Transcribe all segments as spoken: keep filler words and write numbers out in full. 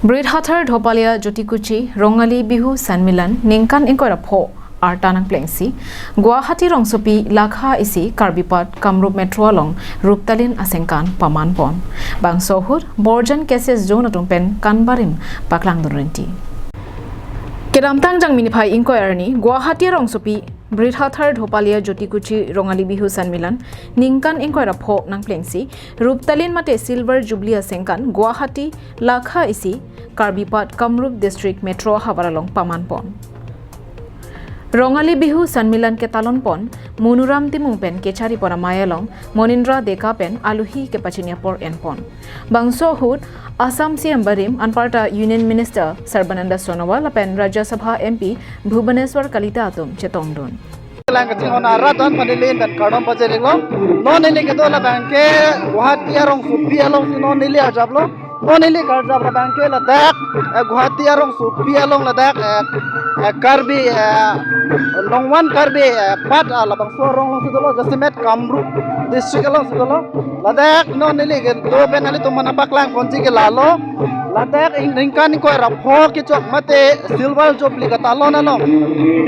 Brit Hathar Dhopalia Jyotikuchi Rongali Bihu Sanmilan ningkan ingkoi ra pho arta nangplengsi Guwahati rongsopi lakha isi Karbipat Kamrup Metro along ruptalin asengkan pamanpon. Bangso ahut Borjan Cassius Zone atum pen kanbarim paklangdun rinti. Kedamtang Jangmi niphai ingkoi arni Guwahati rongsopi Brit Hathar Dhopalia Jyotikuchi Rongali Bihu Sanmilan ningkan ingkoi ra pho nangplengsi ruptalin mate Silver Jubilee asengkan Guwahati lakha isi Karbipat Kamrup District Metro ahavar along pamanpon. Rongali Bihu Sanmilan ketalonpon Monuram Timung pen kecharipon amei along Monindra Deka pen aluhi kepachini apor enpon. Bangso ahut Assam C M barim anparta Union Minister Sarbananda Sonowal lapen Rajya Sabha M P Bhubaneswar Kalita atum chetongdun. Lang kachinghon arat an panilin dan kardom pajirlo. Non neli kedo labang ke Guwahati arongsopi alongsi non neli arjaplo. Non neli karjap labang ke ladak, eh, Guwahati arongsopi along ladak, eh, eh, Karbi, eh, Nongwan Karbi, eh, pat, ah, labangso arong alongsi dolo, jasemet Kamrup District alongsi dolo. Ladak non neli kedo pen nelitum aphan paklangponji ke lalo. Ladak ing ningkan ingkoi ra pho kechok mate Silver Jubilee ketalon along,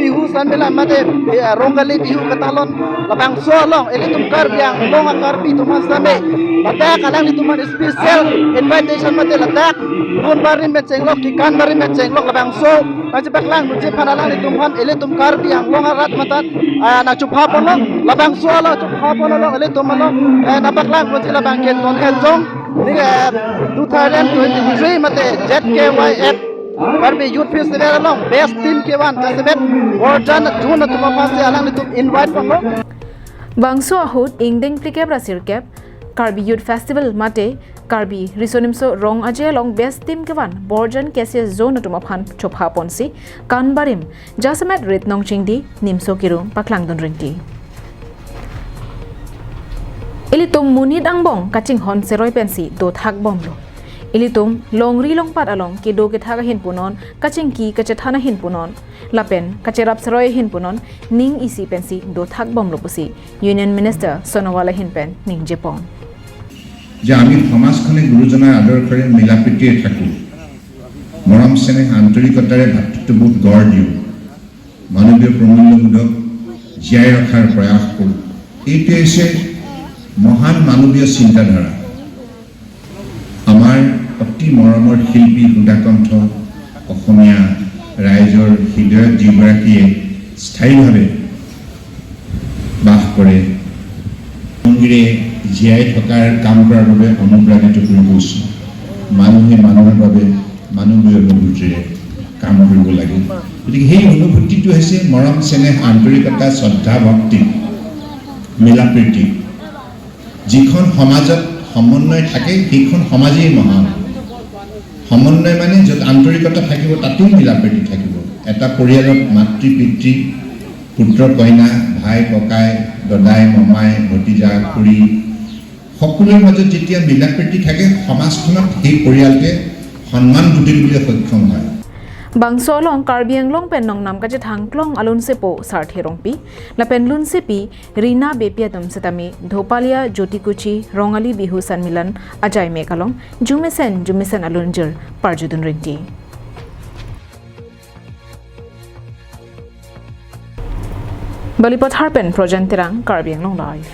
Bihu Sanmilan mate, eh, Rongali Bihu ketalon labangso along ilitum Karbi Anglong a-Karbi atum aphan sitame ladak alanglitum aphan special invitation mate ladak pon barim pen chenglok, kekan barim pen chenglok labangso nangchepaklangdunji aphan alanglitum aphan ilitum Karbi Anglong arat mate, ah, nangchuphaponlo, labangso along chuphaponlo ilitum along, eh, nangpaklangponji labang ke non hejong ni, eh, two thousand twenty-three mate Z K Y F Karbi Youth Festival along best team kevan jasemet Borjan Zone atum aphansi alanglitum invite ponlo. Bangso ahut ingdeng phlikep ra sirkep Karbi Youth Festival mate Karbi Riso Nimso Rong Aje along best team kevan Borjan Cassius Zone atum aphan chuphaponsi kanbarim jasemet rit nongchingdi nimso kiru paklangdun rinti. Ilitum monit angbong kachinghon seroi pensi dothak bomlo. Ilitum longri longpat along kedo kethak ahin punon, kachingki kachethan ahin punon, lapen kacherap seroi ahin punon, ning isi pensi dothak bomlo pusi Union Minister Sonowal ahin pen ningjepon. যে আমি সমাজখনে গুৰুজনাৰ আদৰ্শৰে মিলাপ্ৰীতিৰে থাকোঁ, মৰম চেনেহ আন্তৰিকতাৰে ভাতৃত্ববোধ গঢ় দিওঁ, মানৱীয় প্ৰমূল্যবোধক জীয়াই ৰখাৰ প্ৰয়াস কৰোঁ। এইটোৱে হৈছে মহান মানৱীয় চিন্তাধাৰা। আমাৰ অতি মৰমৰ শিল্পী সুধাকণ্ঠ অসমীয়া ৰাইজৰ হৃদয়ত যিগৰাকীয়ে স্থায়ীভাৱে বাস কৰে, সংগীৰে জীয়াই থকাৰ কাম কৰাৰ বাবে অনুপ্ৰাণিত কৰি গৈছে। মানুহে মানুহৰ বাবে মানৱীয় অনুভূতিৰে কাম কৰিব লাগে। গতিকে সেই অনুভূতিটো হৈছে মৰম, চেনেহ, আন্তৰিকতা, শ্ৰদ্ধা, ভক্তি, মিলাপ্ৰীতি। যিখন সমাজত সমন্বয় থাকে, সেইখন সমাজেই মহান। সমন্বয় মানে য'ত আন্তৰিকতা থাকিব, তাতেই মিলাপ্ৰীতি থাকিব। এটা পৰিয়ালত মাতৃ, পিতৃ, পুত্ৰ, কইনা, ভাই, ককাই, দদাই, মমাই, ভতিজা, খুৰী, সকলোৰে মাজত যেতিয়া মিলাপ্ৰীতি থাকে, সমাজখনত সেই পৰিয়ালটোৱে সন্মান তুলিবলৈ সক্ষম হয়। Bangso along Karbi Anglong pen nongnam kachethang klong alunsepo Sarthe Rongpi lapen lunsepi Rina Beypi atum sitame Dhopalia Jyotikuchi Rongali Bihu Sanmilan ajaimek along jumesen jumesen alunjir parjudun rinti. Balipathar pen Projan Terang, Karbi Anglong Live.